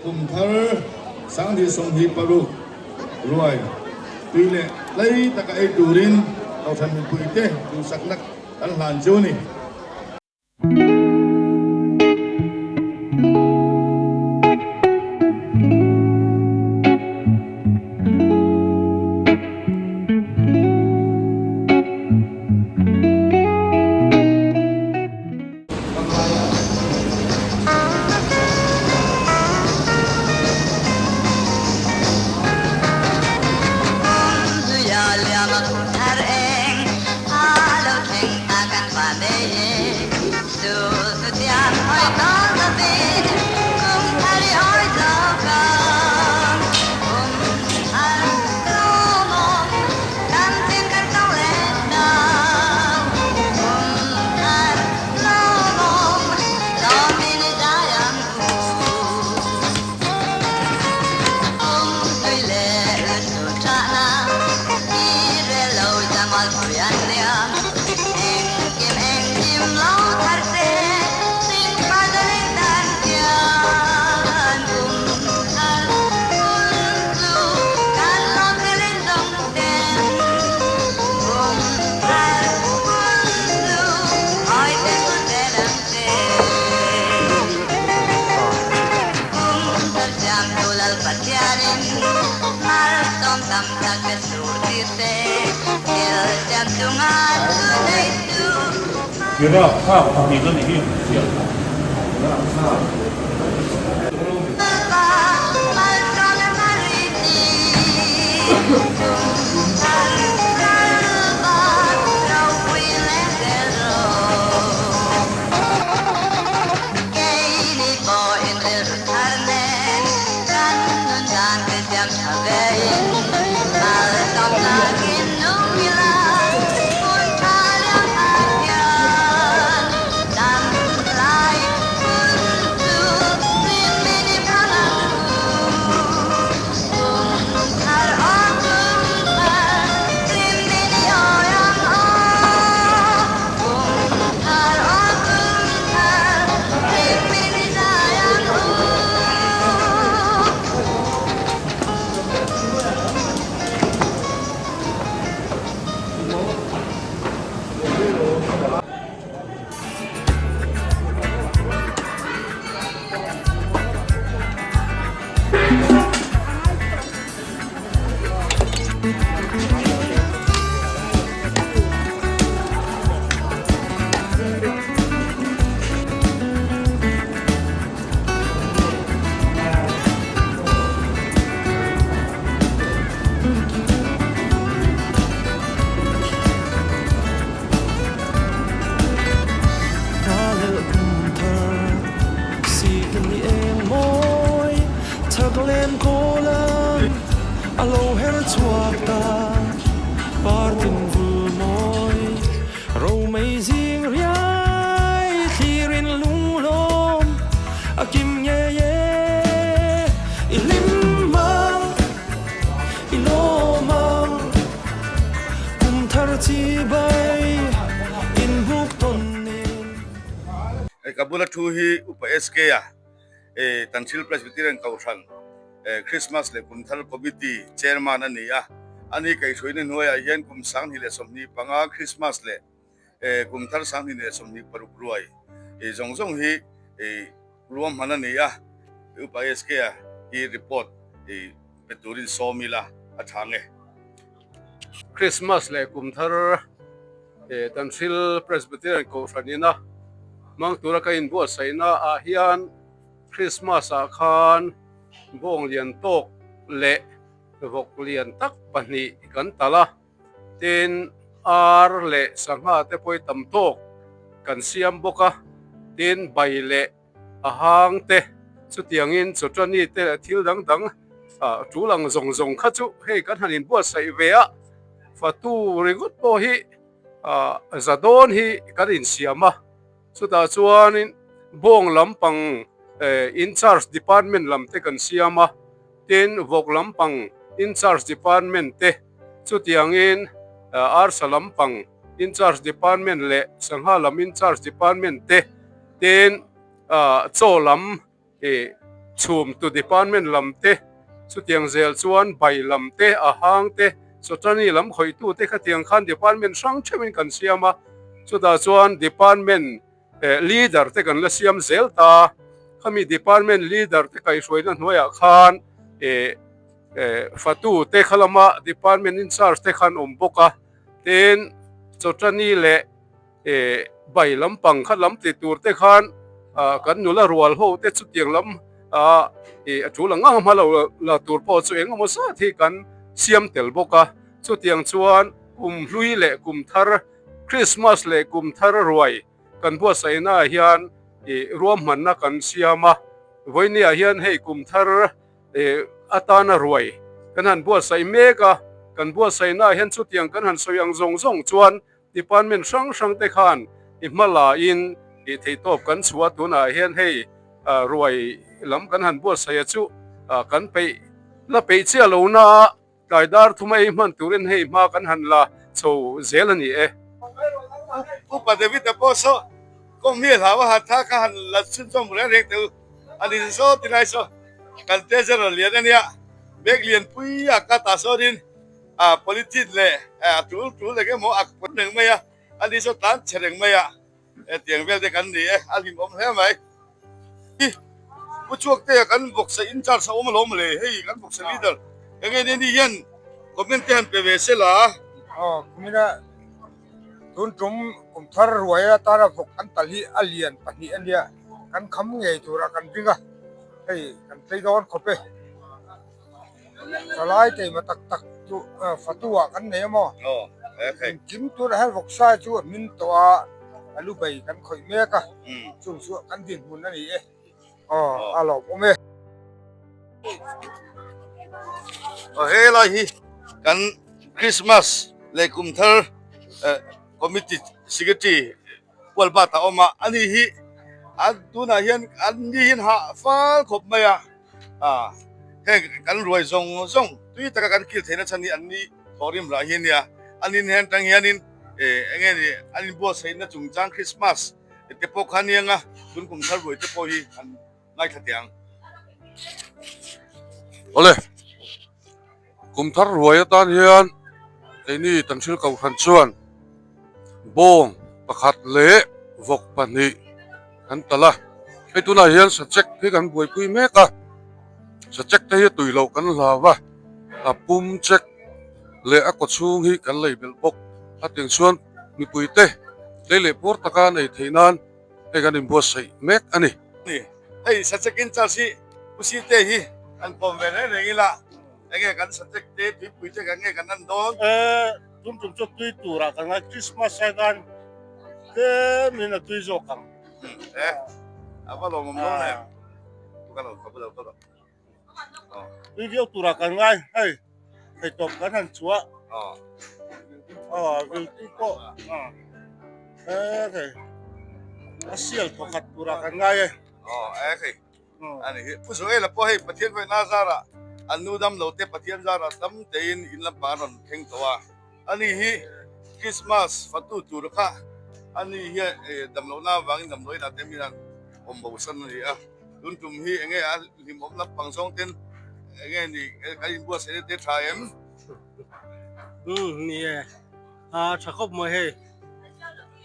Kum thar 2026 ruai tui leh tlei taka ei turin Kohhran mipuite duhsakna kan hlan chu a ni. Iraq thlak pahnihna ni hi fiah lo. Ka bula thu hi Upa SK a Tanhril Presbyterian Kohhran Christmas leh Kum Thar Committee Chairman a ni a, ani kaihhruaina hnuaiah hian kum 2025 Christmas leh Kum Thar 2026 ruai zawng zawng hi ruahman a ni a, Upa SK a hi report pe turin sawm ila a tha nge. Christmas leh Kum Thar Tanhril Presbyterian Kohhran ina hmang tura ka inbuatsaihna ah hian Christmas ah khan bawng lian tawk leh vawk lian tak pahnih kan talh a, tin ar leh sangha te pawh hi tam tawk kan siam bawk a, tin bai leh a hang te chutiangin chawtani te leh thil dang dang ah tul ang zawng zawng kha chu hei kan han inbuatsaih ve a, fatu ringawt pawh hi ah za dawn hi kan insiam a, chutah chuanin bawng lampang eh incharge department lam te kan siam a, tin vawk lampang incharge department te chutiangin arsa lampang incharge department leh sangha lam incharge department te. Tin, chaw lam ih Chhumtu department lam te, chutiang zel chuan bai lam te, a hang te, chawtani lam khawihtu te khatiang khan department hrang theuhin kan siam a, chutah chuan department leader te kan la siam zel ta, khami department leader te kaihhruaina hnuaiah khan fatu te kha lama department in charge te khan awm bawk a, tin chawtani leh. Eh bai lampang kha lam ti tur te khan ah kan nula rual ho te chutiang lam ah ih a tul ang ang hma lo la tur pawh chu eng emaw zat hi kan siam tel bawk a, chutiang chuan kum hlui leh kum thar Christmas leh kum thar ruai kan buatsaihna ah hian ih ruahmanna kan siam a, vawinia hian hei kum thar eh atana ruai kan han buatsaih mek a, kan buatsaihna ah hian chutiang kan han sawi ang zawng zawng chuan Department hrang hrang te khan i hma lain tih theihtawp kan chhuah a, tunah hian hei ruai lam kan han buatsaih a chu kan peih la peih chiah lo na a, tlai dar thuma ei hman turin hei hma kan han la chho zel a ni e. Upa David-a pawh saw kawng hi a hlau a, han tha kha han la chhunzawm reng reng teh u, a ni saw ti lai saw kan treasurer lian a nia, bag lianpui a ka tah sawnin A polythene leh a tul tul eng emaw a pawt reng mai a, a ni saw tlan chhe reng mai a, hetiang vel te kan ni e, a hlimawm hle mai. Hi Pu Chhuaktea kan vawksa in charge a awm alawm le, hei kan vawksa leader eng nge ni hian comment te han pe ve se la. Aw kumina tun tum kum thar ruai atana vawk an tal hi a lian pahnih a nia, kan kham ngei tura kan ring a, hei kan tlei dawn khawp e. Thalai keimah tak tak chu fatu ah kan nei a maw? Engkim tur hian vawksa chu a hmin tawh a, a lu bei kan khawih mek a, chung chu kan dinhmun a ni e. Aw a lawmawm e. Aw helai hi kan Christmas leh kum thar committee secretary Pual bat a awm a, ani hi an tunah hian an ni hian hah fal khawp mai a, ah heng kan ruai zawng zawng tui taka kan kil theihna chhan hi an ni thawhrim rah hi a nia, an in hen tang hianin eh eng nge ni an inbuatsaihna chungchang Christmas te pawh kha a ni ang a, tun kum thar ruai te pawh hi an ngaithla teh ang. Awle, kum thar ruai atan hian keini Tanhril Kohhran chuan bawng pakhat leh vawk pahnih kan talh a, hei tunah hian sachek hi kan buaipui mek a, sachek te hi tui loh kan hlau a, a pum chek leh a kaw chhung hi kan lei belh bawk a tiang chuan mipui te tlei leh puar taka an ei theih nan hei kan inbuatsaih mek a ni. Hei sachek in charge hi Pu Site hi an kawm ve reng reng ila enge kan sachek te tuipui te kan nge kan an dawn. Tum tum chu tui turah kan ngai Christmas ah khan tlem in a tui zawk ang. E a va lawmawm dawn em. Ka lo ka lo ka lo. Tui viau turah kan ngai hei thei tawp kan han chhuah. Aw viltu pawh e hei a sial thawkhat turah kan ngai e. Aw e hei ani hi Pu Zoela pawh hei Pathian vawiin zarah an nu dam lo te Pathian zarah tam tein in lampang a rawn thleng tawh a ani hi Christmas fatu tur kha ani hian damlohna avangin damdawiin ah te mi hian awm bo san a ni a. Tun tum hi enge a hlimawm lampang zawng ten enge ni kan inbuatsaih na te tha em? Umm ni e, a tha khawp mai hei,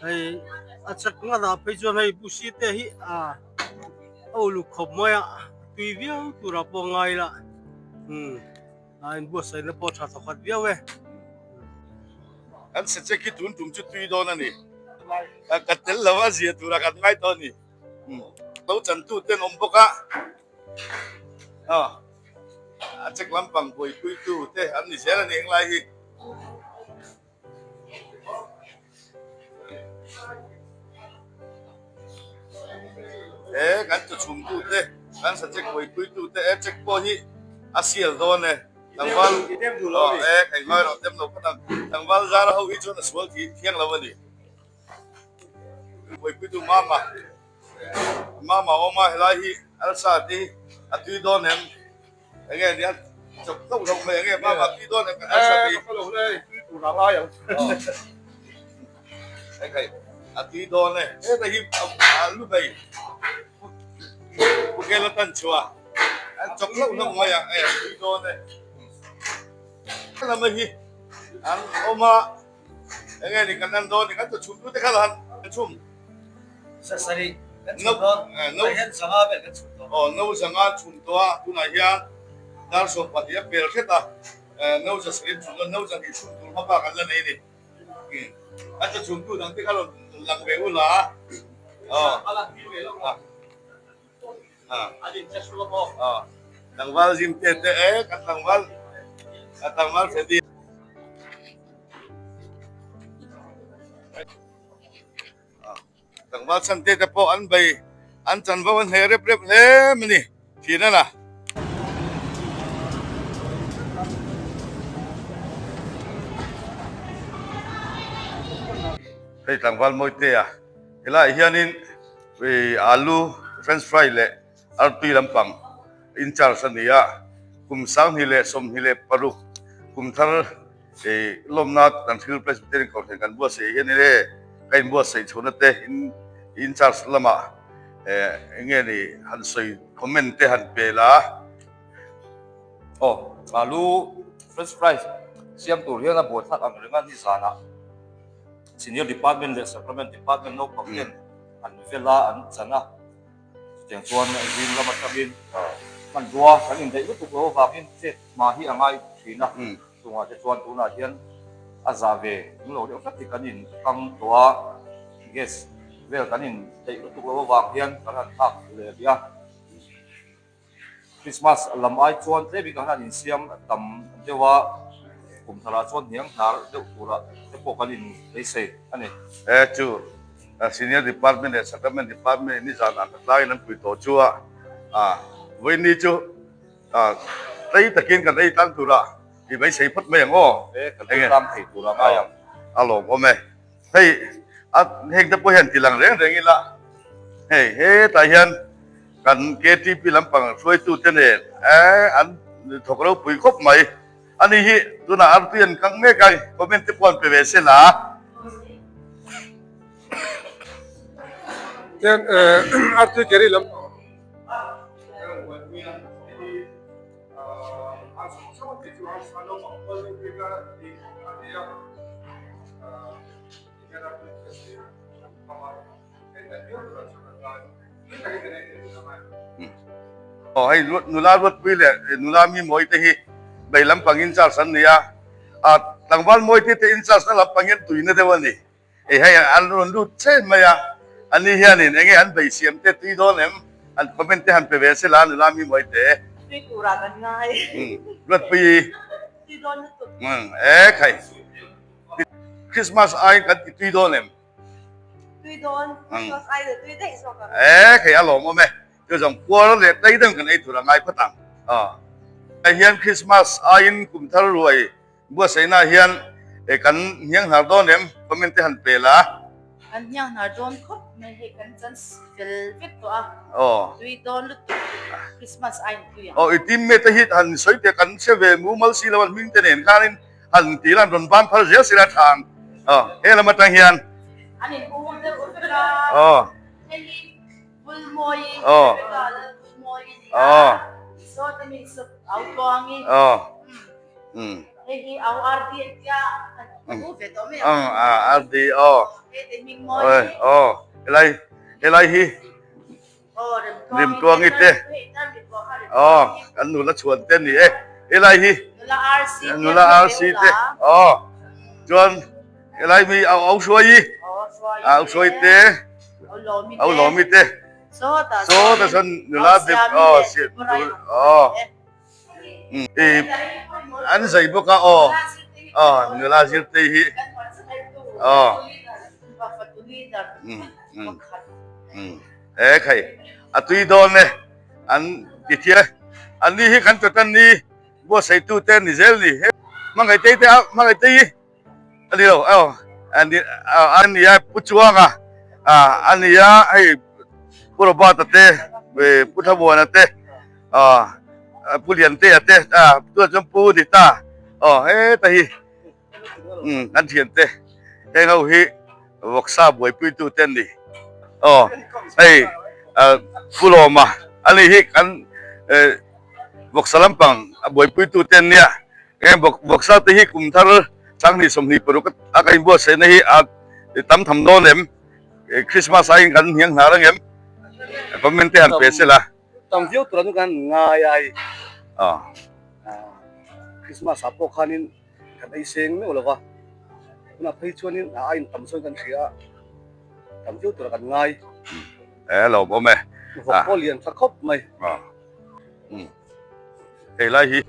hei a chak ngat ah phei chuan hei busi te hi a a uluk khawp mai a, tui viau tur ah pawh a ngai la, umm a inbuatsaih na pawh a tha thawkhat viau e. Kan sechek hi tun tum chu tui dawn a ni, ka tel lo a zia tur ah kan ngai tawh a ni. Lo chantu te an awm bawk a, a check lampang buaipuitu te an ni zel a ni englai hi. He kan tuchhumtu te kan sa check buaipuitu te e check pawh hi a sial dawn e tlangval e khaihmai erawh tem lo phawt ang tlangval zara ho hi chuan a sual thiang lo a ni. Buaipuitu mama mama awm a helai hi alsa te hi a tui dawn em enge nia chawp hlauh hlauh mai enge mama tui dawn em kan alsa te hi hei a tui dawn e heta hi a lu bei pu kel a tan chhuah. An chawk hlauh hlauh mai a, hei a tui dawn e. Lama hi an awm a, enge ni kan en dawn ni, kan chhum tute kha lo han chhum. Sasarih kan chhum dawn, tunah hian zanga vel kan chhum tawh. Aw, no zanga chhum tawh a, tunah hian dar 12 a pel hret a, no zasarih an chhum dawn, no zahnih chhum tur hma bak an la nei a ni. A cha chhum tu dang te kha rawn lang ve ula a. Aw. Tlangval zim te te e kan tlangval a tlangval Freddy. Tlangval chhan te te pawh an bei an chanvo an hle rep rep hle mai ni thin a na. Hei tlangval mawi te a helaiah hianin Alu, French fry leh artui lampang in charge a ni a, kum 2026 kum thar lawmna kan thil Presbyterian Kohhran kan buatsaih hian enge ka inbuatsaih chhohna te in charge lamah enge ni han sawi comment te han pe la. Aw, alu, French fries siam tur hian a buaithlak ang reng a nizanah. Senior Department leh Sacrament Department naupang ten an vel a, an chan a. Chutiang chuan zing lam atangin hmanrua kan indaih lutuk lo avangin chet hma hi a ngai thin a. Chungah te chuan tunah hian a za ve eng lo deuh tlat hi kan inkang tawh a, gas vel kan indaih lutuk lo avang hian kan han nghak leh rih a. Christmas lam ai chuan tlem in kan han insiam tam deuh a, kum tharah chuan hniang hnar deuh turah te pawh kan in beisei a ni. He chu Senior Department leh Sacrament Department in nizan ah ka tlangin an pui tawh chu a, vawiin ni chu tlei takin kan ei tlang turah i beisei phawt mai ang aw. He kan ei tlang thei turah ngai ang. A lawmawm e. Hei a heng te pawh hian ti lang reng reng ila hei hetah hian kan KTP lampang hruaitu te nen eh an thawk ropui khawp mai ani hi tunah artui an kang mek a comment te pawh an pe ve se la. Tian artui keri lam. Aw hei nula Ruatpui leh nula Mimawii te hi bei lampang in charge an ni a, tlangval Mawite te in charge na lampang hian tuina deuh a ni. Hei hei an rawn lut chen mai a, ani hianin enge an bei siam te tui dawn em? An comment te han pe ve se la nula mi mawi te. Tui turah kan ngai. Ruatpui. Tui dawn lutuk. E khai. Christmas aiin kan ti tui dawn em? Tui dawn, Christmas ai leh tui daih zawk ang. E khai a lawmawm e. Chu zawng puar leh tlei deuh kan ei tur a ngai phawt ang. Hei hian Christmas aiin kum thar ruai Buatsaihna hian e kan hniang hnar dawn em? Comment te han pe la. Kan hniang hnar dawn khawp mai hei kan chance fel vek tawh a. Aw. Tui dawn lutuk Christmas a intui ang. Aw i team mate te hi han sawi teh kan hre ve mumal si lo an hming te nen khanin han ti la an rawn ban phal zel si la tha ang. Aw he lam atang hian. An in ung deuh vek a. Aw. Hei hi Vulmawi Aw. Rebecca Lalvulmawi a ni a. Aw. Sawta mi sawt au tluangi. Aw. Hei hi au RD an tia a pu ve tawh mai ang. A RD aw. Hei te hming mawi hi. Aw helai helai hi. Aw Rimtluangi te. Aw kan nula chhuan te ni e. Helai hi. Nula RC te. Nula RC te. Aw chuan helai mi au au hruai hi. Au hruai te. Au lawmi te. Sawta sawn nula aw aw. An zai bawk a aw aw nula zirtei hi aw e khai a tui dawn e an ti thiam e an ni hi kan tawt an ni buatsaih te ni zel ni hmangaih tei te a hmangaih tei hi a ni lo aw a ni a pu chuanga a ni a hei pu Robert-a te pu Thlamuana te pu Liantea te tunah chuan pu Nita aw heta hi kan thiante heng ho hi vawksa buaipuitu te an ni aw hei pu Lawma a ni hi kan. Vawksa lampang a buaipuitu te an nia. Heng vawksa te hi kum thar 20 26 a ka inbuatsaihna hi a tam tham dawn em? Christmas aiin kan hniang hnar ang em? Comment te han pe sela. Tam viau tur an kan ngai a hei. Christmas ah pawh khanin kan ei seng meuh lo va, tunah phei chuanin a aiin tam sawn kan hria a, tam viau tura kan ngai. E lo awm e. Vawk pawh lian tha khawp mai. Helai hi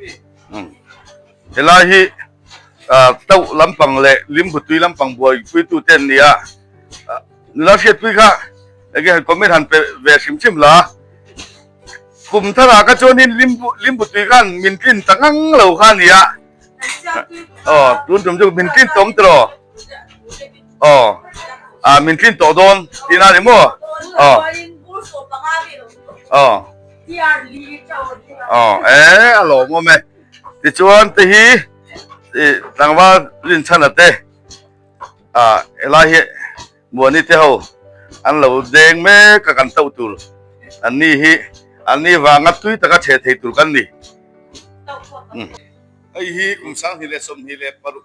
helai hi tauh lampang leh limbu tui lampang buaipuitu te an ni a, nula hriatpui kha enge han comment han pe ve hrim hrim la. Kum tharah kha chuanin limbu limbu tui khan min tlin ta ngang lo kha a ni a. Aw tun tum chu min tlin tawm tiraw? Aw ah min tlin tawh dawn tihna a ni maw? Aw aw aw e a lawmawm e. Tichuan te hi ih tlangval rinchhana te ah helai hi Muani te ho an lo deng mek a kan tauh tur an ni hi an ni vanga tui taka chhe thei tur kan ni. Hei hi kum 2026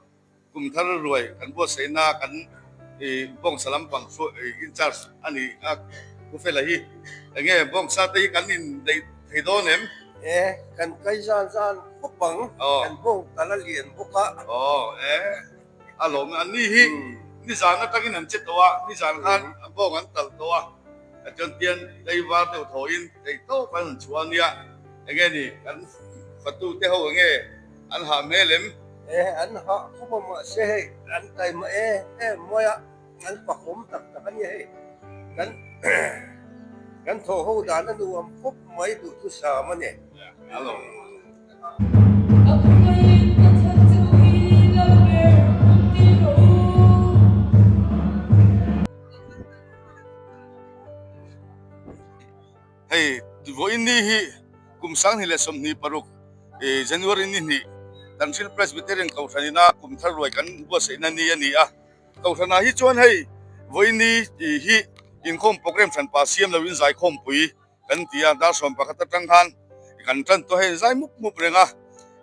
kum thar ruai kan buatsaihna kan bawngsa lampang in charge a ni a Pu Fela hi enge bawngsa te hi kan in daih thei dawn em? E kan kai zan zan khawp ang kan bawng tal a lian bawk a. Aw e. A lawm an ni hi nizan atangin an che tawh a, nizan khan a bawng an talh tawh a, chuan tian tlaivar deuh thawhin theih tawp an han chhuah a nia, enge ni kan fatu te ho enge an hah hmel em? E an hah khawp a mahse hei an taima em em mai a, an pakawm tak tak a nia hei, kan kan thawh ho dan a nuam khawp mai duhthusam a ni. A lawm. Hei vawiin ni hi kum 2026 January ni hnih Tanhril Presbyterian Kohhran ina kum thar ruai kan buatsaihna ni a ni a. Kohhranah hi chuan hei vawiin ni hi inkhawm program hranpa siam loin zaikhawmpui Kan ti a, dar 11 atang khan kan tan tawh hei zai mup mup reng a,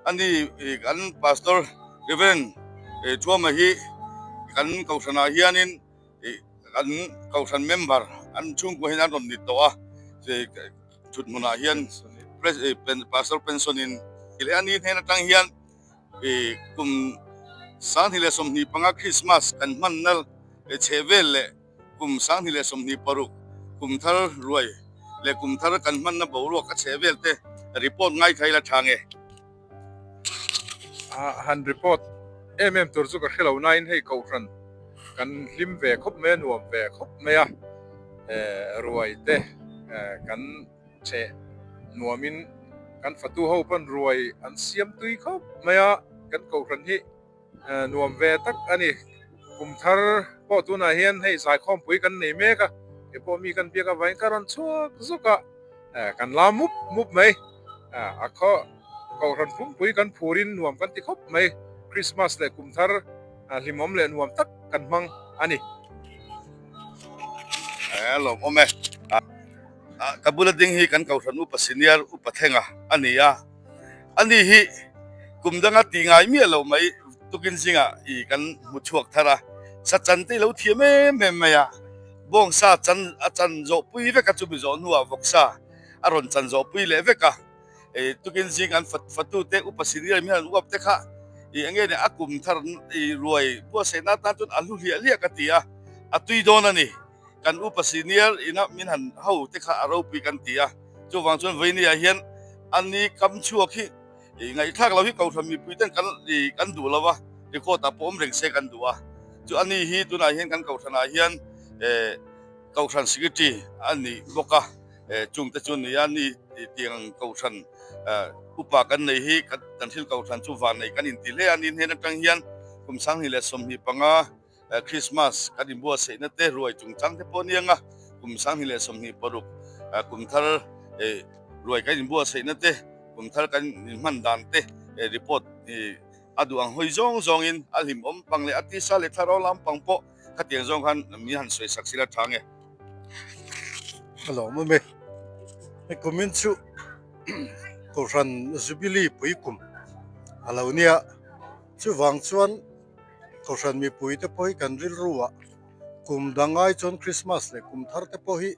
ani kan Pastor Reverend Thuama hi kan kohhranah hianin kan kohhran member an chhungkua hian an rawn ni tawh a, thut hmunah hian Pastor pension in leh ani hnen atang hian kum 2025 Christmas kan hmanna chhehvel leh Kum 2026 kum thar ruai leh kum thar kan hmanna boruak a chhe vel te report ngaithla ila tha nge? Han report em em tur chu ka hre lo nain hei kohhran kan hlim ve khawp mai a nuam ve khawp mai a ruai te kan chhe nuamin kan fatu ho pawn ruai an siam tui khawp mai a kan kohhran hi Nuam ve tak a ni. Kum thar pawh tunah hian hei zaikhawmpui kan nei mek a, kei pawh mi kan biak avangin ka rawn chhuak zuk a, kan la mup mup mai. A khaw kohhran pumpui kan phurin nuam kan ti khawp mai. Christmas leh kum thar hlimawm leh nuam tak kan hmang a ni. Lawmawm e. Ka bula ding hi kan kohhran upa senior upa thlenga a ni a. A ni hi kum danga ti ngai miah lo mai tukin zingah ih kan hmu chhuak thar a, sa chan te i lo thiam em em mai a, bawngsa chan a chan zawh pui vek a chumi zawh hnuah vawksa a rawn chan zawh pui leh vek a, ih tukin zing an fat fatu te upa senior mi han uap te kha ih eng nge ni a kum thar ih ruai buatsaihna atan chuan a hlu hliah hliah ka ti a, a tui dawn a ni. Kan upa senior ina min han ho te kha a ropui kan ti a, chuvang chuan vawinia hian a ni kam chhuak hi ih ngaihthlak lo hi kohhran mipui ten kan ih kan duh lo va, record ah pawh awm reng se kan duh a, chu a ni hi tunah hian kan kohhranah hian eh kohhran secretary a ni bawk a, eh chungte chu ni a ni tiang kohhran eh upa kan nei hi kan thil kohhran chu van nei kan inti hle a ni hnen atang hian kum 2025 Christmas kan inbuatsaihna te ruai chungchang te pawh a ni ang a, kum 2026 kum thar ruai kan inbuatsaihna te, kum thar kan inhman dan te report a duh ang hawi zawng zawngin a hlimawm pang leh a tisa leh thlarau lampang pawh khatiang zawng khan min han sawi sak sila tha nge. Ka lawm awm e, hei kumin chu. Kohhran Jubilee pui kum a lo nia. Chuvang chuan Kohhran mipui te pawh hi kan rilru ah kum dang ai chuan Christmas leh kum thar te pawh hi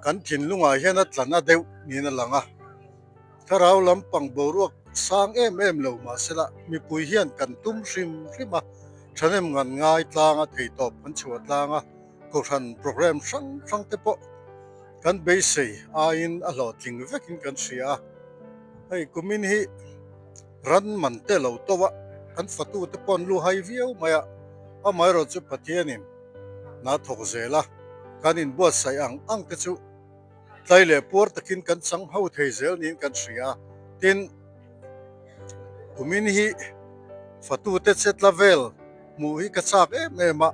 kan thinlungah hian a tla na deuh niin a lang a. Thlarau lampang boruak sang em em lo mahsela mipui hian kan tum hrim hrim a, thahnem ngan ngai tlang a theitawp kan chhuah tlang a, kohhran programme hrang hrang te pawh kan beisei aiin a hlawhtling vekin kan hria a. Hei kumin hi ran man te lo to a, kan fatu te pawh an lu hai viau mai a, amaherawhchu chu Pathianin hna thawk zel a, kan inbuatsaih ang ang te chu Tlai leh puar takin kan chang ho thei zel niin kan hria a, tin, kumin hi fatute che tla vel hmuh hi ka chak em em a,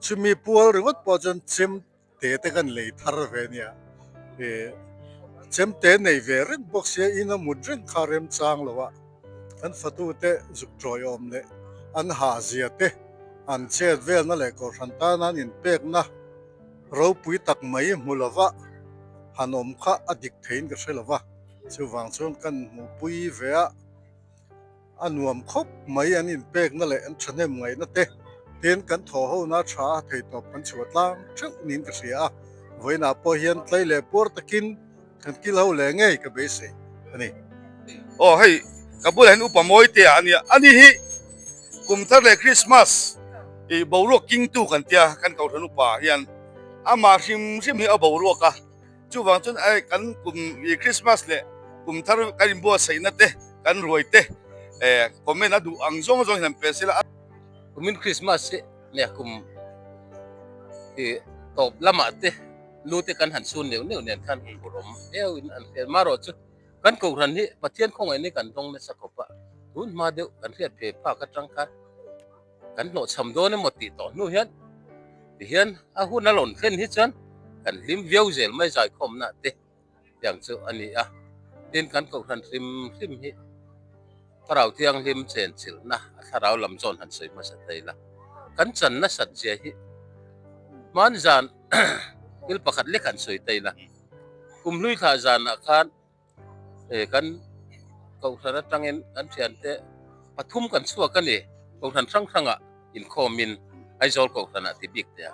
chumi pual ringawt pawh chuan chem te te kan lei thar ve nia, ih chem te nei ve reng bawk sia in a mut reng kha remchang lo a, kan fatute zuk tawiawm leh an hah zia te an chet velna leh kohhran tana an inpekna. Ropui tak mai hmu lova han awm kha a dik theiin ka hre lova, chuvang chuan kan hmuhpui ve a, a nuam khawp mai an inpekna leh an thahnem ngaihna te tin kan thawh hona tha a thei tawp kan chhuah tlang theuh niin ka hria a, vawiinah pawh hian tlei leh puar takin kan kil ho leh ngei ka beisei a ni. Aw hei ka bulah hian upa mawi te ah a nia, ani hi kum thar leh Christmas ih boruak king tu kan tia kan kohhran upa hian amah hrim hrim hi a boruak a, chuvang chuan eh kan kum ih Christmas leh kum thar kan inbuatsaihna te kan ruai te eh comment a duh ang zawng zawng hian an pe sela a. Kumin Christmas hi leh kum ih tawp lamah te. Lu te kan han chhun neuh neuh nen khan hun hur awm viau in an hriat. Marawh chu kan kohhran hi Pathian khawngaihna kan dawng nasa khawp a, tun hma deuh kan hriat ve phak atang khan kan hlawhchham dawn emaw tih tawh hnu hian tihian a hun a rawn thlen hi chuan kan hlim viau zel mai zaikhawmna te. Tiang chu a ni a, tin kan kohhran hrim hrim hi Thlarau Thianghlim chenchilhna a thlarau lam zawn han sawi hmasa thei la, kan chan nasat zia hi hman zan thil pakhat lek han sawi thei la, kum hlui thlah zanah khan kan kohhran atangin kan thiante pathum kan chhuak a ni, kohhran hrang hrangah inkhawmin Aizawl kohhranah ti bik teh a,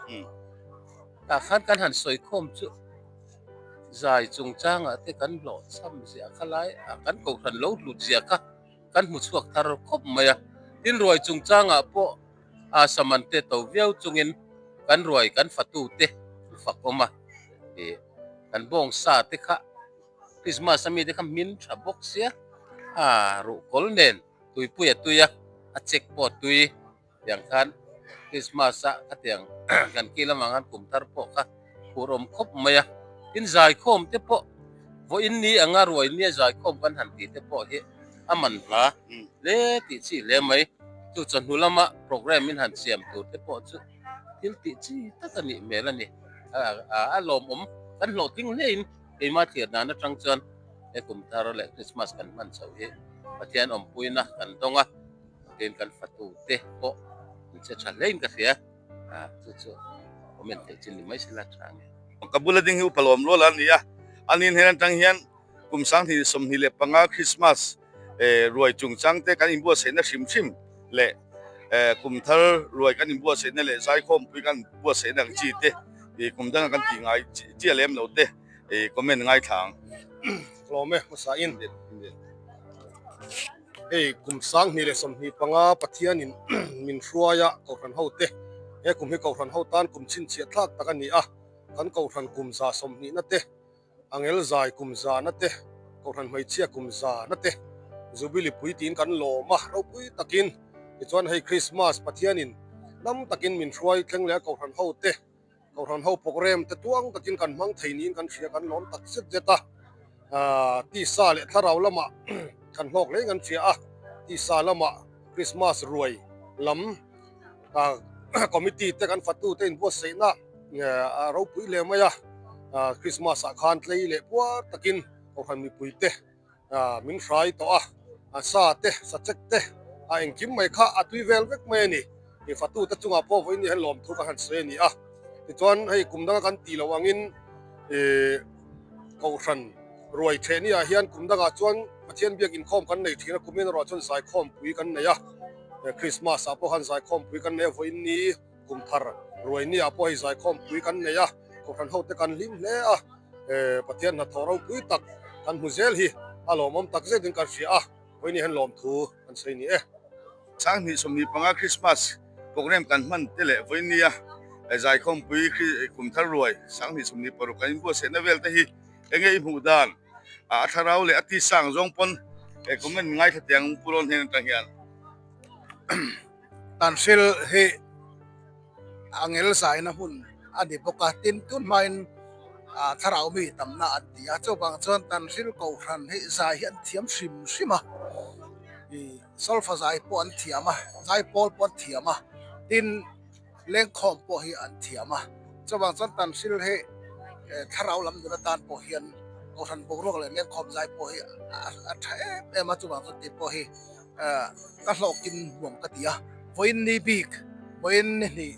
tah khan kan han sawi khawm chu. Zai chungchangah te kan hlawhchham ziah kha lai a, kan kohhran lo hlut ziah kha kan hmu chhuak thar khawp mai a. Tin, ruai chungchangah pawh a saman te to viau chungin kan ruai kan fatu te an fak awm a, ih kan bawngsa te kha Christmas a mi te kha hmin tha bawk sia, a ruhkawl nen tuipui a tui a, a check pawh a tui. Tiang khan Christmas a khatiang kan kil avang khan kum thar pawh kha phur awm khawp mai a, tin zaikhawm te pawh vawiin ni anga ruai nia zaikhawm kan han tih te pawh hi a man hla hle tih chi hle mai. Chu chawhnu lama programme in han siam tur te pawh chu thil tih chi tak a nih hmel a ni. A lawmawm kan hlawhtling hlein keimah thlir dan atang chuan he kum thar leh Christmas kan hman chhoh hi Pathian awmpuina kan dawng a. Tin kan fatu te pawh an che tha hlein ka hria a, chu chu comment theih chin ni mai sela tha nge. Ka bula ding hi upa lawm rual a ni a, a nin hnen atang hian kum 2025 Christmas ruai chungchang te kan inbuatsaihna hrim hrim leh kum thar ruai kan inbuatsaihna leh zaikhawmpui kan inbuatsaihna ang chi te kum danga kan tih ngai chiah lem lo te comment ngaithla ang. Tlawm e hmasa in. Hei kum 2025 Pathianin min hruai a Kohhran hote he kum hi Kohhran ho tan kum chhinchhiah thlak tak a ni a, kan Kohhran kum 120 na te, Angel zai kum za na te, Kohhran hmeichhia kum za na te Jubilee pui tiin kan lawm a, ropui takin tichuan hei Christmas Pathianin dam takin min hruai thleng leh a Kohhran hote Kohhran ho programme te tuang takin kan hmang thei niin kan hria, kan lawm tak zet zet a, tisa leh thlarau lamah kan hlawk hle kan hria a, tisa lamah Christmas ruai lam committee te kan fatu te inbuatsaihna a ropui hle mai a, Christmas ah khan tlei leh puar takin Kohhran mipui te Min hrai tawh a, a sa te, sa chek te, a engkim mai kha a tui vel vek mai a ni. Ih fatute chungah pawh vawiin hian lawmthu kan han sawi a ni a. Tichuan hei kum danga kan tih loh angin ih kohhran Ruai thehni ah hian kum dangah chuan Pathian biak inkhawm kan nei thin a, kumin erawh chuan zaikhawmpui kan nei a, Christmas ah pawh khan zaikhawmpui kan nei a, vawiin ni kum thar ruai ni ah pawh hei zaikhawmpui kan nei a, kohhran ho te kan hlim hle a, Pathian hnathawh ropui tak kan hmu zel hi a lawmawm tak zetin kan hria a, vawiin ni hian lawmthu kan sawi ni e. 2025 Christmas program kan hman te leh vawiin nia zaikhawmpui kum thar ruai 2026 kan inbuatsaihna vel te hi Enge i hmuh dan? A thlarau leh a tisa ang zawng pawn e comment ngaithla teh ang Pu Rawn hnen atang hian. Tanhril hi a ngel zaina hmun a ni bawk a, tin tun hmain thlarau mi tamna an ti a, chuvang chuan Tanhril Kohhran hi zai hi an thiam hrim hrim a, solfa zai pawh an thiam a, zaipawl pawh an thiam a, tin. Lengkhawm pawh hi an thiam a, chuvang chuan Tanhril hi thlarau lam nun atan pawh hian Kohhran boruak leh lengkhawm zai pawh hi a tha em em a, chuvang chuan tih pawh hi ka hlawkin nuam ka ti a. Vawiin ni bik, vawiin ni hnih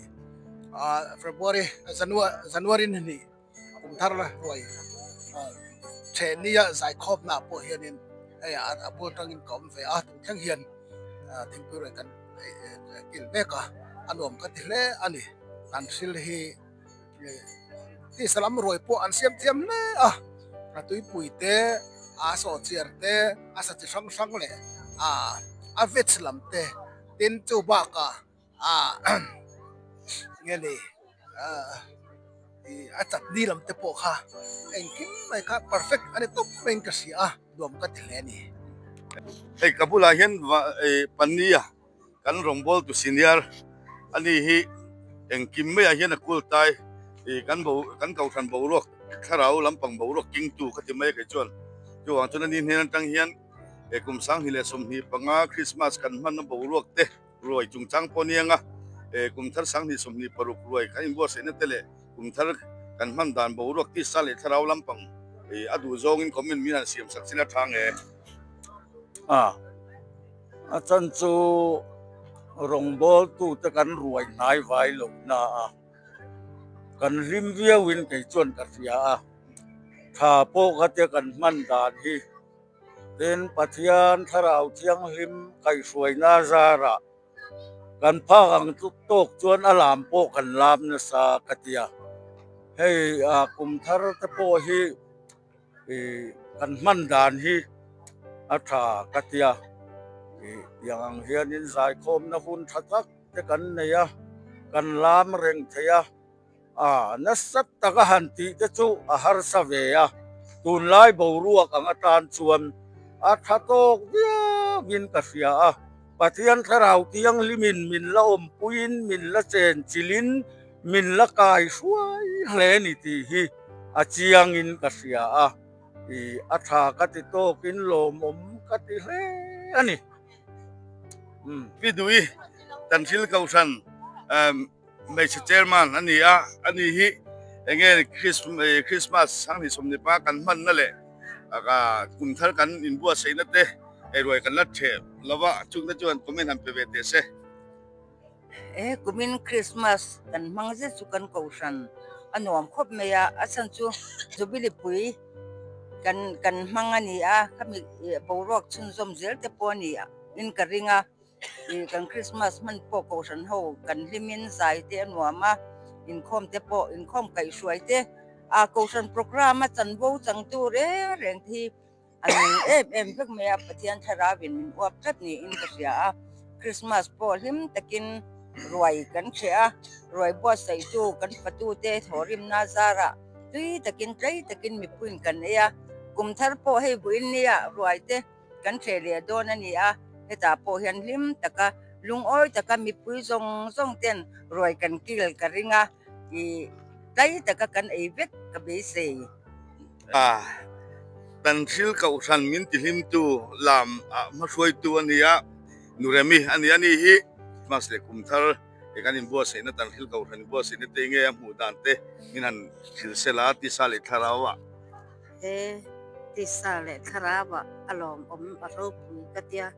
February, January ni hnih kum thar ruai theh nia zaikhawmna pawh hianin hei a bul atangin ka awm ve a, tun thleng hian thingpui ruai kan kil mek a, a nuam ka ti hle a ni. An thil hi tisa lam ruai pawh an siam thiam hle a, a tuipui te, a sawhchiar te, a sa chi hrang hrang leh a veg lam te tin chu bakah nge ni a chutney lam te pawh kha engkim mai kha perfect a ni tawp maiin ka hria a nuam ka ti hle a ni. Hei ka bulah hian pania kan rawngbawl tu senior a ni hi engkim maiah hian a kul tai kan bo kan kohhran boruak thlarau lampang boruak kingtu ka ti mai a kei chuan chuvang chuan ani hnen atang hian kum 2025 Christmas kan hmanna boruak te Ruai chungchang pawh nia nga, kum thar 2026 ruai kan inbuatsaihna te leh kum thar kan hman dan boruak tisa leh thlarau lampang a duh zawngin comment min han siam sak chila tha nge. A, a chan chu rawngbawltute kan ruai hnai vai lo na a, kan hlim viauin kei chuan ka hria a, tha pawh khatia kan hman dan hi Tin, Pathian Thlarau Thianghlim kaihhruaina zarah kan phak ang tluk tawk chuan a lam pawh kan lam nasa ka ti a. Hei kum thar te pawh hi kan hman dan hi a tha ka ti a. Tiang ang hianin zaikhawmna hun tha tak te kan nei a, kan lam reng thei a. A nasa taka han tih te chu a harsa ve a, tunlai boruak ang atan chuan a tha tawk viauin ka hria a, Pathian Thlarau Thianghlimin min la awmpuiin min la chenchilhin min la kai hruai hle ni tih hi a chiangin ka hria a, ih a tha ka ti tawkin lawmawm ka ti hle a ni. Pi Dui, Tanhril Kohhran. Hmeichhe chairman a ni a, ani hi enge Christmas 2025 kan hmanna leh kum thar kan inbuatsaihna te eiruai kan la theh lova chungte chuan comment han pe ve teh se. He kumin Christmas kan hmang zet chu kan kohhran a nuam khawp mai a, a chhan chu Jubilee pui kan kan hmang a ni a, khami boruak chhunzawm zel te pawh a ni in ka ring a. Ih kan Christmas hman pawh kohhran ho kan hlimin zai te a nuam a, inkhawm te pawh inkhawm kaihhruai te a kohhran program a chanvo changtu reng reng te hi a nung em em vek mai a, Pathian thlarauin min uap tlat niin ka hria a, Christmas pawh hlim takin ruai kan hreh a, ruai buatsaihtu kan fatute thawhrimna zarah tui takin tlei takin mipuiin kan ei a, kum thar pawh hei buin nia ruai te. Kan hreh leh dawn a ni a, hetah pawh hian hlim taka lungawi taka mipui zawng zawng ten ruai kan kil ka ring a, ih tlai taka kan ei vek ka beisei. A, Tanhril Kohhran min tihlimtu lam ah hmahruaitu a ni a, Nuremi a ni a ni hi Christmas leh kum thar he kan inbuatsaihna Tanhril Kohhran inbuatsaihna te nge a hmuh dan te min han hrilh sel a, tisa leh thlarau ah. He tisa leh thlarauah a lawmawm a ropui ka tia,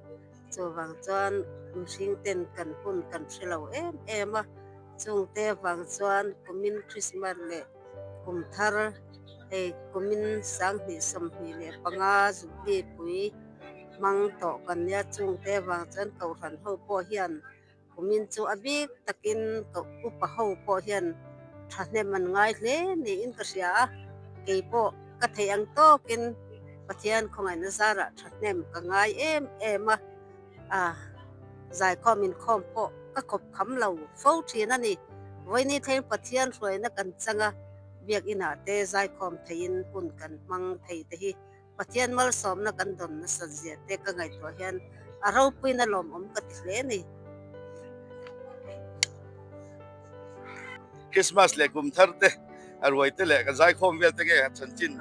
chuvang chuan mihring ten kan hun kan hre lo em em a, chungte vang chuan kumin Christmas leh kum thar. Hei kumin 2025 Jubilee pui hmang tawh kan nia chungte avang chuan Kohhran ho pawh hian Kumin chu a bik takin ka upa ho pawh hian thahnem an ngai hle niin ka hria a, kei pawh ka theih ang tawkin Pathian khawngaihna zarah thahnem ka ngai em em a, a zaikhawm inkhawm pawh ka khawp kham lo fo thin a ni. Vawiini thleng Pathian hruaina kan chang a, biakinah te zaikhawm theihin hun kan hmang thei te hi Pathian malsawmna kan dawn nasat zia te ka ngaihtuah hian a ropuina lawmawm ka ti hle a ni. Christmas leh kum thar te a ruai te leh ka zaikhawm vel te nge han chanchin.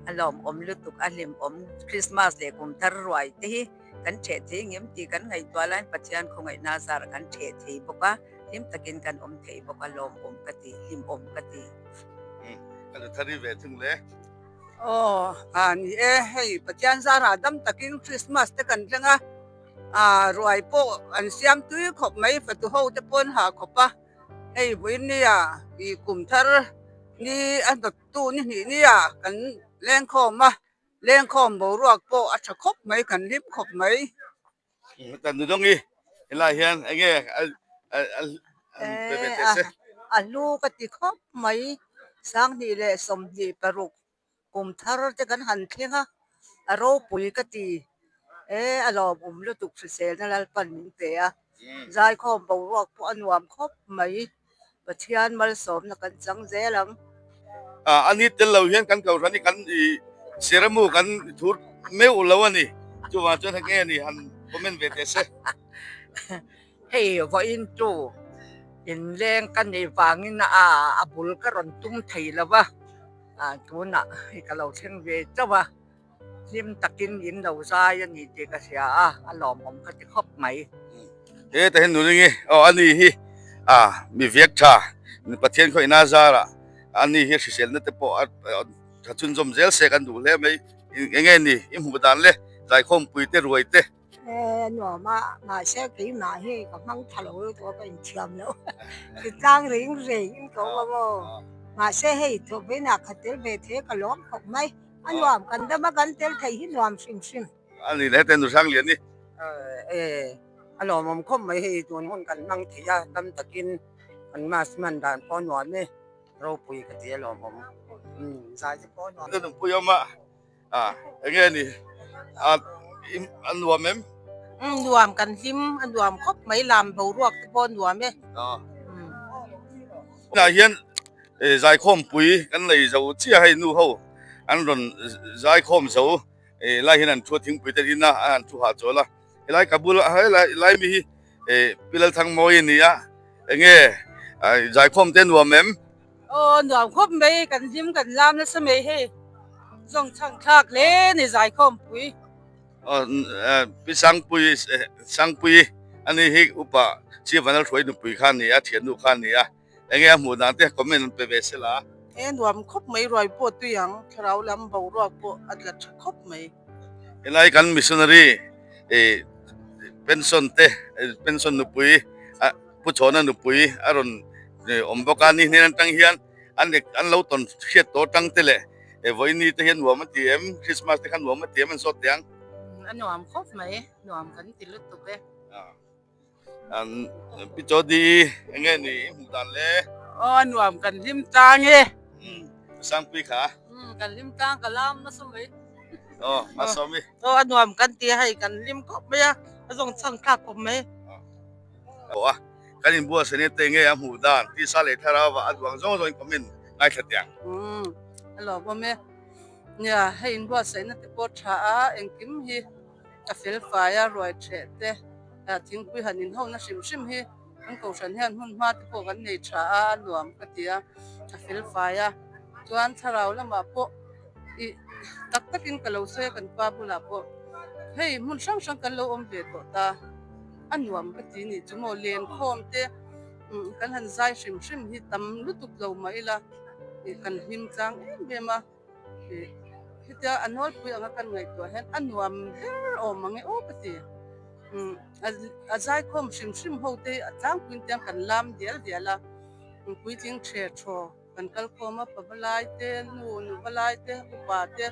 A lawmawm lutuk a hlimawm Christmas leh kum thar ruai te hi kan theh thei ngem tih kan ngaihtuah laiin Pathian khawngaihna zarah kan theh thei bawk a, hlim takin kan awm thei bawk a lawmawm ka ti, hlimawm ka ti. Ka lu thar i ve thung le. Aw a ni e, hei Pathian zarah dam takin Christmas te kan thleng a, ah ruai pawh an siam tui khawp mai fatu ho te pawh an hah khawp a, hei vawiin nia ih kum thar ni a hnawttu ni hnih nia kan lengkhawm a, lengkhawm boruak pawh a tha khawp mai kan hlim khawp mai. Kan nu dawng i helai hian enge a hlu ka ti khawp mai 2026 kum thar te kan han thleng a a ropui ka ti e a lawmawm lutuk hriselna Lalpan min pe a zaikhawm boruak pawh a nuam khawp mai. Pathian malsawmna kan chang zel ang. A ni tel lo hian kan kohhran hi kan i seramu kan thur meuh lo a ni. Chuvang chuan heng nge ni han comment ve teh se. Hei vawiin chu inleng ka neih vangin a bul ka rawn tum thei lo va, tunah hei ka lo thleng ve chauh a. Hlim takin in lo zai a ni tih ka hria a, a lawmawm ka ti khawp mai. He ta hian nuling i aw a ni hi a mi viak tha Pathian khaw ina zara a ni hi hriselna te pawh a tha chhunzawm zel se kan duh hle mai enge ni i hmuh dan le zaikhawmpui te ruai te. E nuam a, mahse keimah hi ka hmang tha lo lutuk a ka inthiam lo. Titlang reng reng in ka awm a maw. Mahse hei thawhveina kha tel ve thei ka lawm khawp mai. A nuam kan dam a kan tel thei hi nuam hrim hrim. A ni leh hete nu hrang lian ni. E a lawmawm khawp mai hei tun hun kan hmang thei a tam takin kan mass hman dan pawh a nuam e ropui ka ti a lawmawm zai te pawh a nuam. Ka nupui awm a. A enge ni a a nuam em? Umm nuam kan hlim a nuam khawp mai lam boruak te pawh a nuam e. Tunah hian zaikhawmpui kan nei zo chiah hei nu ho an rawn zaikhawm zo helai hian an thu a thingpui te in a an thu hahchawl a helai ka bula helai lai mi hi Pi Lalthangmawii a ni a enge zaikhawm te nuam em? Aw nuam khawp mai kan hlim kan lam nasa mai hei zawng chhang thlak hle ni zaikhawm pui. Aw Pi Sangpui Sangpui ani hi upa Chivanal hruai nupui kha a ni a thiannu kha a ni a enge a hmuh dan te comment an pe ve se la. E nuam khawp mai ruai pawh tui ang thlarau lam boruak pawh a tla tha khawp mai. Helai kan missionary eh pension te pension nupui Pu Chhawna nupui a rawn awm bawk a, ni hnen atang hian an an lo tawn hriat tawh atang te leh vawiin te hian nuam a ti em, Christmas te kha nuam a ti em an zawt teh ang. A nuam khawp mai, nuam kan ti lutuk e. Pi Chawdi eng nge ni i hmuh dan le? Aw a nuam kan hlim tlang e. Sangpui kha? Kan hlim tlang ka lam nasa mai. Aw Masawmi. Aw a nuam kan ti a hei kan hlim khawp mai a, a zawng chhang thlak khawp mai. Aw a, kan inbuatsaih te nge a hmuh dan tisa leh thlarau ah a duang zawng zawngin comment ngaithla teh ang. Umm a lawmawm e. Nia hei inbuatsaihna te pawh tha a, engkim hi a fel fai a, ruai theh te thingpui han inhona hrim hrim hi kan kohhran hian hmun hma te pawh kan nei tha a, a nuam ka ti a, a fel fai a. Chuan thlarau lamah pawh ih tak takin ka lo sawi a kan pa bulah pawh hei hmun hrang hrang kan lo awm ve tawh ta. A nuam ka ti nih chu maw lenkhawm te kan han zai hrim hrim hi tam lutuk lo mah ila ih kan hlim tlang em em a ih hetia a nawlpui anga kan ngaihtuah hian a nuam ber awm ang e aw ka ti umm a zaikhawm hrim hrim ho te hi a tlangpuiin tiang kan lam dial dial a puitling the thaw. Kan kal khawm a, pavalai te, nu nuvalai te, upa te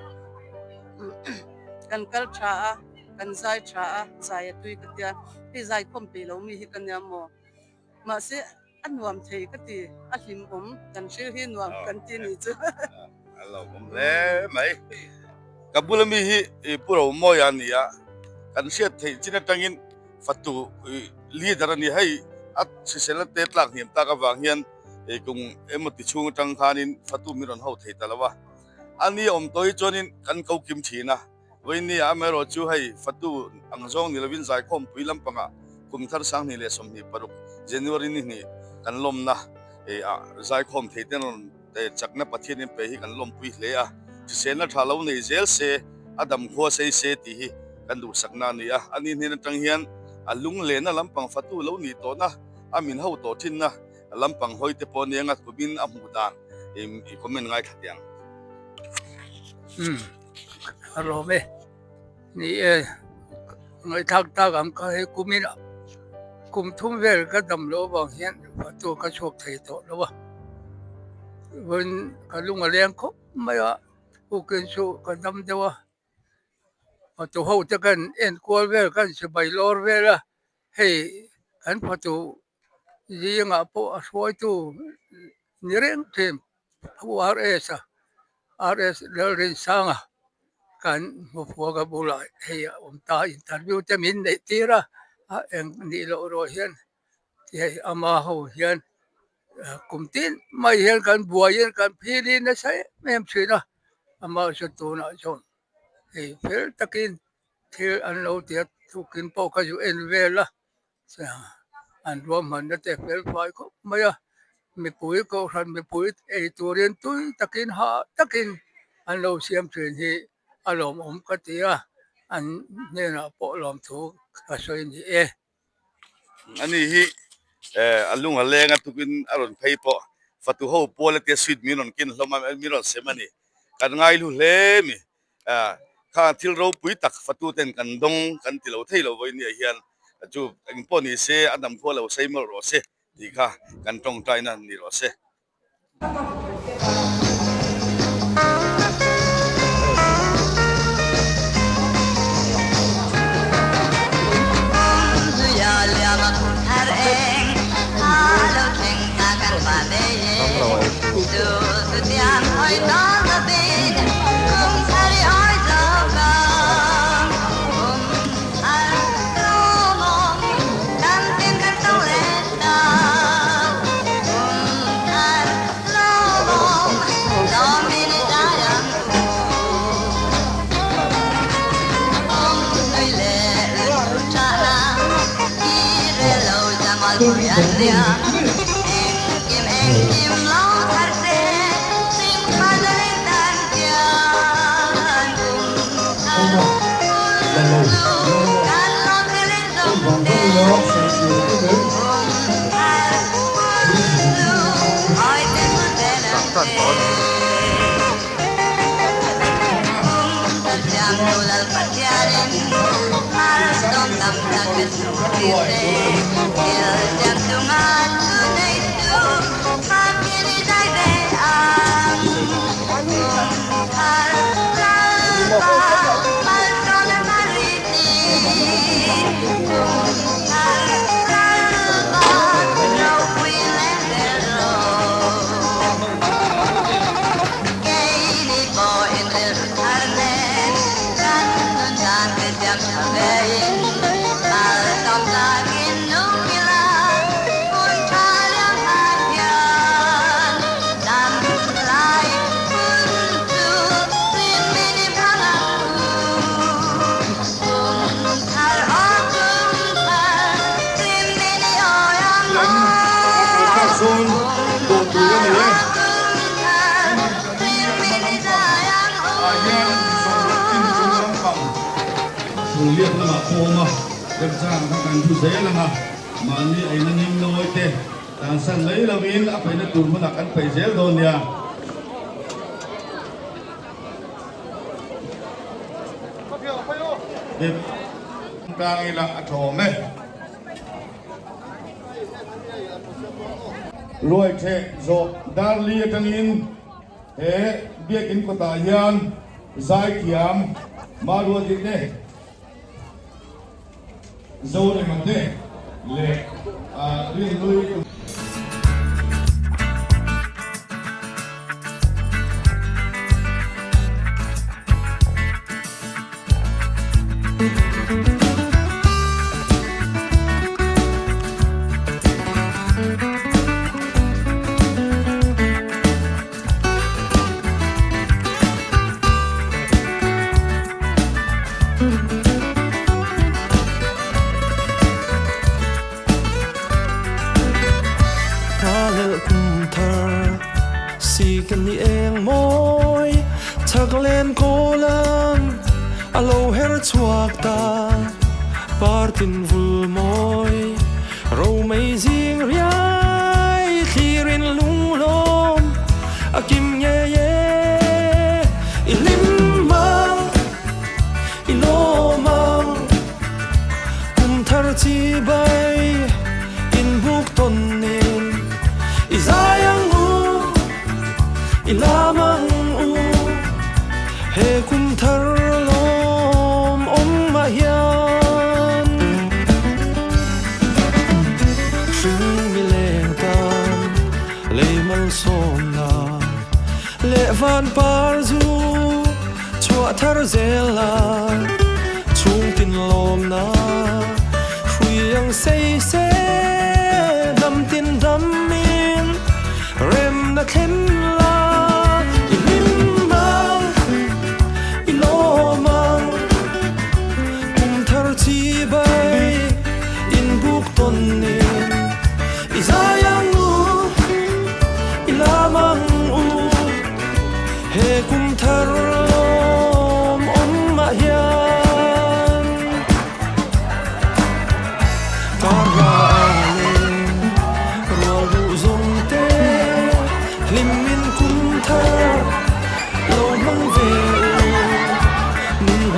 kan kal tha a, kan zai tha a, zai a tui ka tia. Hei zai khawm peih lo mi hi ka nia maw? Mahse a nuam thei ka ti, a hlimawm kan hril hi nuam kan ti ni chu. A lawmawm hle mai. Ka bula mi hi Pu Romawia a ni a, kan hriat theih chin atangin fatu leader a ni. Hei a hriselna te tlak hniam tak avang hian kum emaw ti chhung atang khanin fatu min rawn ho thei ta lo a. A ni awm tawh hi chuanin kan ko kim thin a. Vawinia amaherawh chu hei fatu ang zawng ni lovin zaikhawmpui lampangah kum thar 2026 January ni hnih kan lawmna ah zaikhawm thei ten rawn chakna Pathianin pe hi kan lawmpui hle a, hriselna tha lo nei zel se a damkhua sei se tih hi kan duhsakna a ni a, ani hnen atang hian a lunglehna lampang fatu lo nih tawhna a min ho tawh thinna lampang hawi te pawh nia ngat kumin a hmuh dan i comment ngaithla teh ang. Umm. A lawm e, ni e, ngaihthlak tak ang ka hei kumin ah kum thum vel ka dam loh avang hian fatu ka chhuak thei tawh lo a, vawiin ka lung a leng khawp mai a, ukin chu ka dam deuh a, fatu ho te kan enkual vel kan chibai lawr vel a, hei kan fatu zingah pawh a hruaitu ni reng thin. Pu RS a, RS Lalrinsanga kan hmu phuak a bulah hei a awm ta interview te min neih tir a, a eng nih loh ruah hian hei ama ho hian kum tin mai hian kan buaiin kan phili nasa em em thin a, amah chu tunah chuan hei fel takin thil an lo ti a, tukin pawh ka zu en vel a. An ruahmanna te fel fai khawp mai a, mipui kohhran mipui ei turin tui takin hah takin an lo siam thin hi a lawmawm ka ti a, an hnenah pawh lawmthu ka sawi ni e. Ani hi a lung a leng a tukin a rawn phei pawh fatu ho pual atia sweet min rawn kin hlawm a min rawn sem a ni kan ngaihlu hle mi Kha thil ropui tak fatuten kan dawng kan ti lo thei lo vawinia hian chu engpawh ni se a dam khua lo sei mawlh rawh se tih kha kan tawngtaina ni rawh se. Ruaitheh zawh dar li atangin he biakin kawtah hian zaithiam Maruati te, Zorema te leh Rinhlui.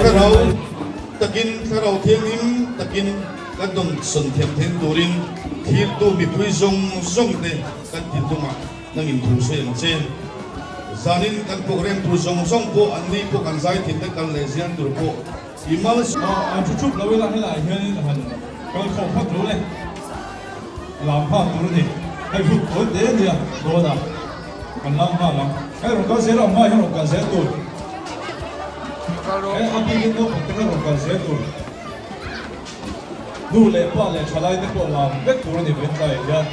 Thlarau takin Thlarau Thianghlim takin kan dawnsawn thiam theih turin thirtu mipui zawng zawng te kan thinlungah nangin thu sawi ang che. Zanin kan program tur zawng zawng pawh an ni pawh kan zai thin te kal leh zial tur pawh i mal An thu thup lo ila helaiah hianin han kal khawm phawt lo le. Lam nghal tur a ni. Hei hun tawi te nia dawn a, kan lam nghal ang. Hei rawn kal zel ang hma hian rawn kal zel tur. He a bikin naupang te kha rawn kal zel tur. Nu leh pa leh thalai te pawh lam vek tur a ni vawiin tlaiah hian.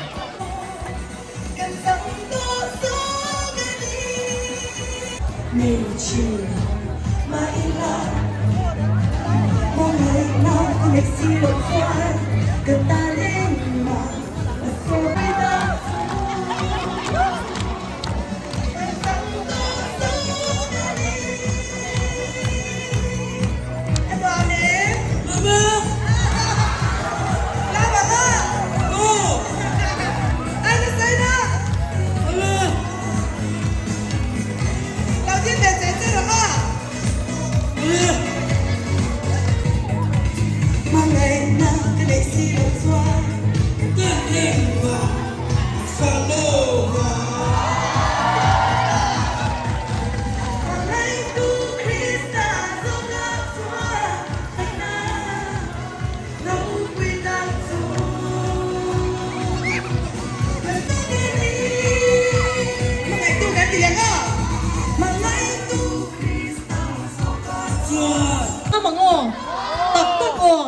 Tak tak aw.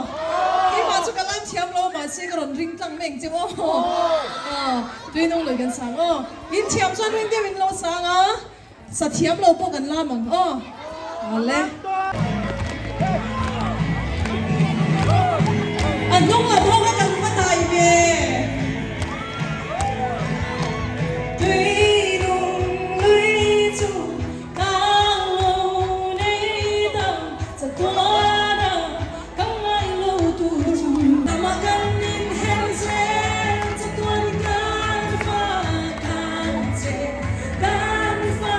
Keimah chu ka lam thiam lo mahse ka rawn ring tlang meng che aw. Tui nung lui kan sang aw. In thiam chuan ring deuh in lo sang a. Sa thiam lo pawh kan lam ang aw. Awle. A hnung lam ho kha kan va dai ve. Tui nung lui chu kang lo nei ta chatuana ka ngai lo tur chu. Tama kan inher zel chatuan kan fa kan che kan fa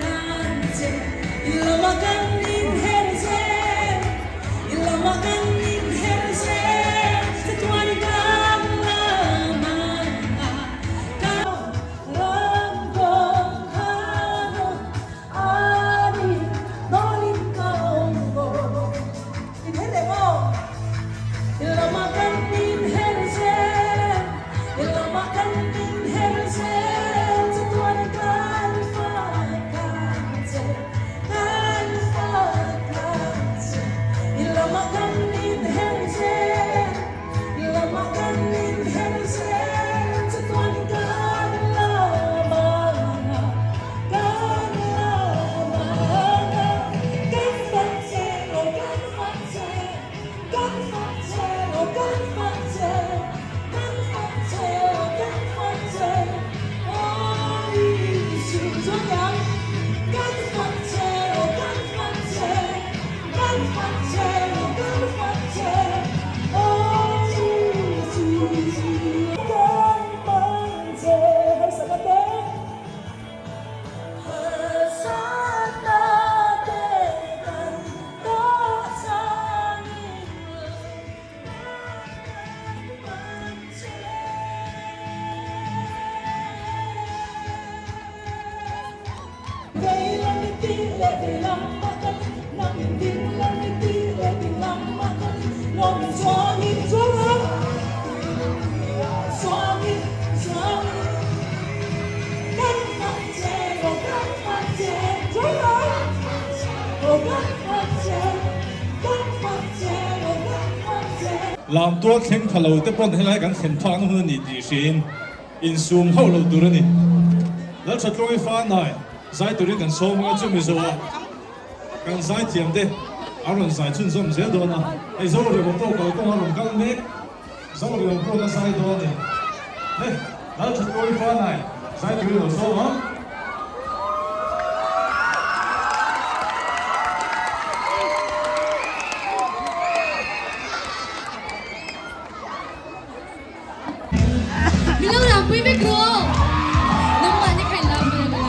kan che i lama kan inher zel i lama kan inher zel. Lam tual thleng tha lo te pawn helai kan thlen phakna hun a ni tih hriin insum hauh lo tur a ni. Lalthatluangi fanai zai turin kan sawm anga chu Mizo a kan zai thiam te a rawn zai chhunzawm zel dawn a, hei Zorema pawh kalkawng a rawn kal mek. Zorema pawh a zai dawn a ni. Hei Lalthatluangi fanai zai turin lo sawm ang. Min lo lampui vek rawh. Nangmah ni khain lam ve lo.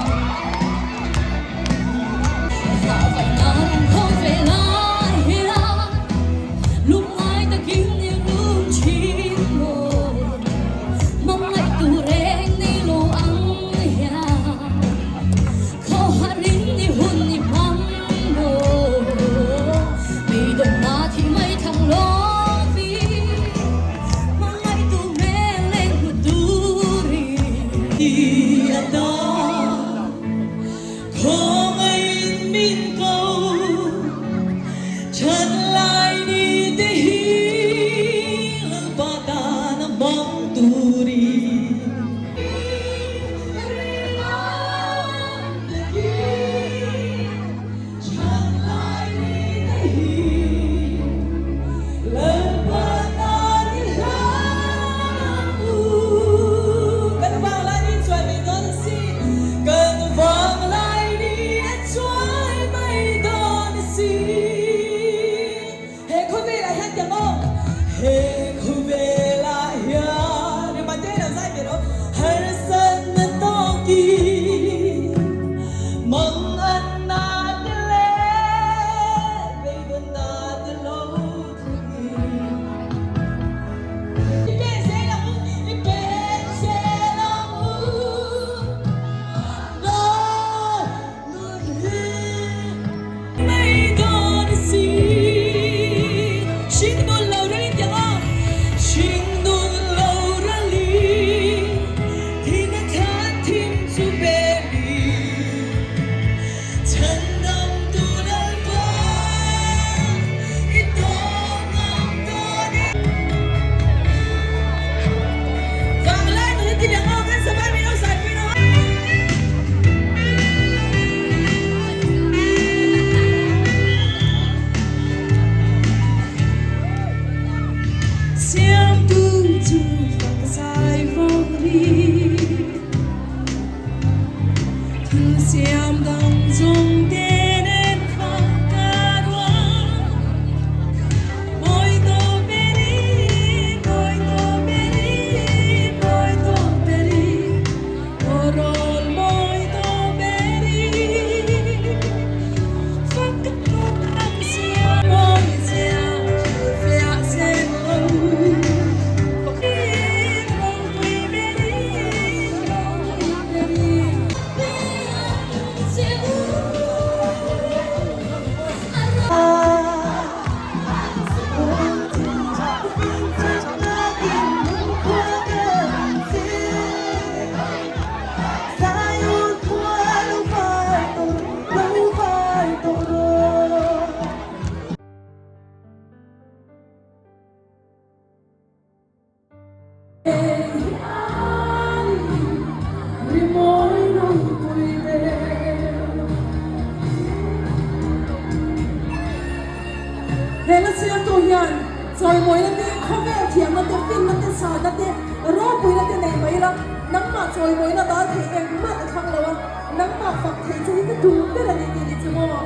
He la siamtu hian chawimawina te, khawvel thiamna te, finna te, sanna te, ropuina te nei mai ila, nangmah chawimawina dal theih engmah a thlang lo a, nangmah fak theih che hi ka duh ber a ni tih ni chu maw?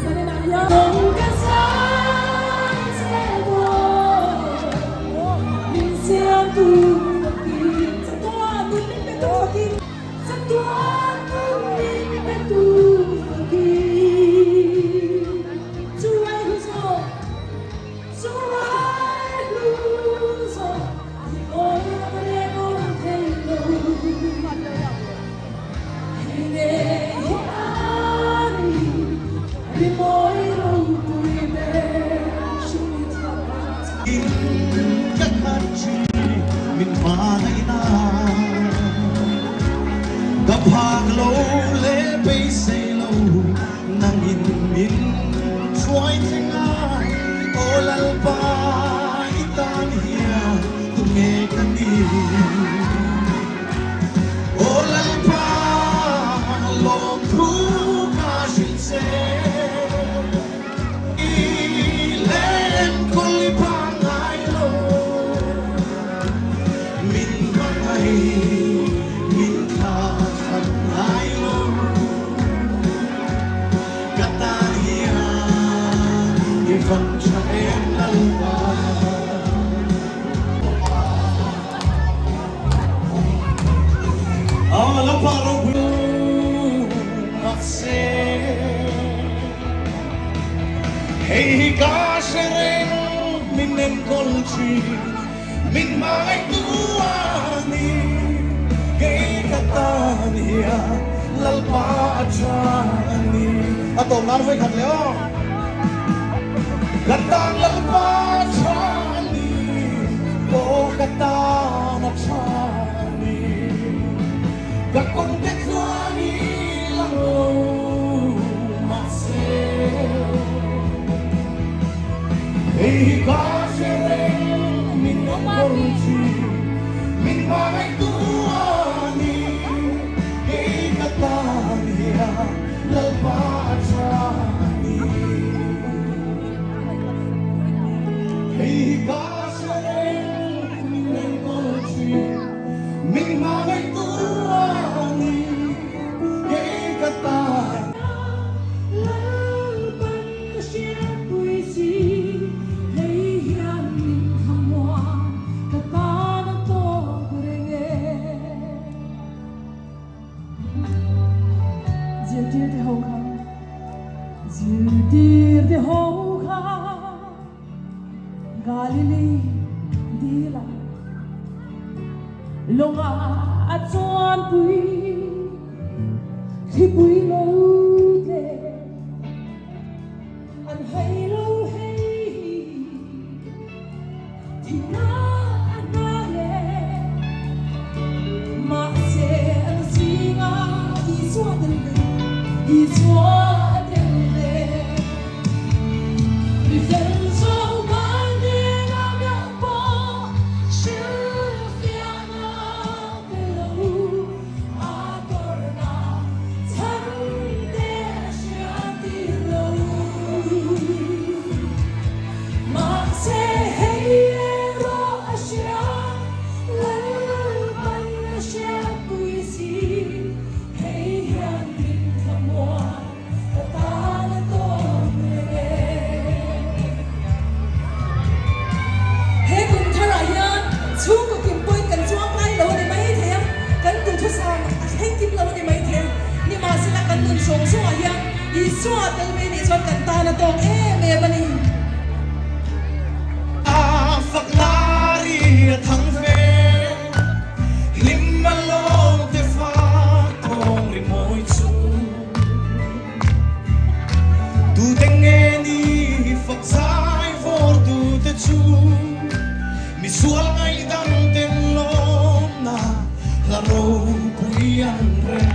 Zaninah hian. Kawng ka sang che maw, min siamtu fakin, chatuan nun min pe tu fakin, chatuan nun min pe tu. se I len kul i pha ngai lo Min hmangaih min thla thlan ngai lo Ka tan hian i van tha em Lalpa. Hei hi ka hre reng min enkawl thin min hmangaih tu a ni kei ka tan hian Lalpa a tha a ni. A tawp nan vawi khat leh aw. Ka tan Lalpa a tha a ni. Aw ka tan a tha a ni. Ka kawngte tluang i lang lo mahse hei hi ka hre reng min enkawl thin min hmangaih tu a ni. Kei ka tan hian Lalpa a tha a ni. Hei hi ka hre reng min enkawl thin min hmangaih tu a ni. Kei ka tan. Lalpan ka hriatpui si, hei hian min thlamuan ka tan a tawk reng e. Zirtirte ho kha Zirtirte ho kha Galili dila Lawnga a chuanpui Thlipui lo tle An hai lo hei Thihna a hnai e Mahse an zinga Isua tel ve Isua a tel ve Mi fel zo ban hnena meuh pawh hrilhfiahna pe lo a tawrhna chhan te a hriattir lo. Mahse hei erawh a hria, Lalpan a hriatpui si, hei hian min thlamuan ka tan a tawp reng e. He kum tharah hian chhungkaw kim pawhin kan chuang ngai lo a ni mai thei a, kan duhthusam a thleng kim lo a ni mai thei a, nimahsela kan nun zawng zawngah hian Isua tel ve nih chuan kan tan a tawk em em a ni. Fak lari a thang ve, hlim a lawm te fa tawng ri mawi chu. Tute nge ni fak zai vawr tute chu, misual ngaihdam ten lawmna hla ropui an rem.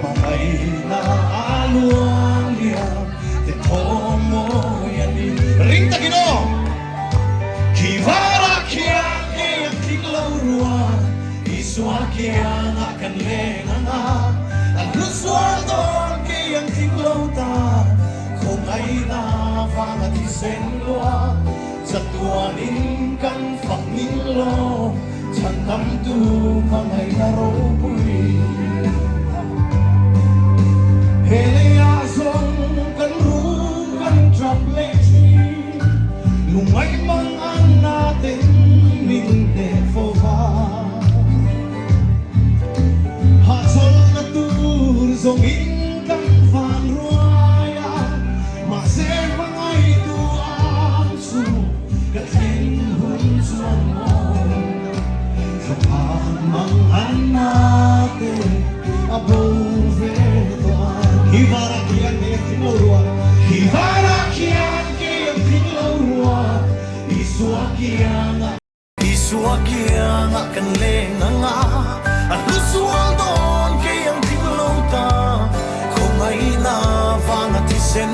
Hmangaihna a luang liam te thawm mawi a ni. Ring takin aw! Khi varah khian kei a tling lo rual, Isua kiangah kan leng ang a, a hlu sual dawn kei ang tling lo ta, khawngaihna vanga thisen luang, chatuanin kan fak ning lo. Chhandamtu hmangaihna ropui He leiah zawng kan rum kan tap leh thin Lungngaih mang an na ten min hneh fo va Hahchawlhna tur zawngin kan van ruai a Mahse hmangaihtu ang chu ka thleng hun chuan maw Ka phan mang an na te a bo ve tawh a. Hi varah khian kei an tling lo rua Hi varah khian kei an tling lo rua Isua kiangah Isua kiangah kan leng ang a, a hlu sual dawn kei ang tling lo ta, khawngaihna vanga thisen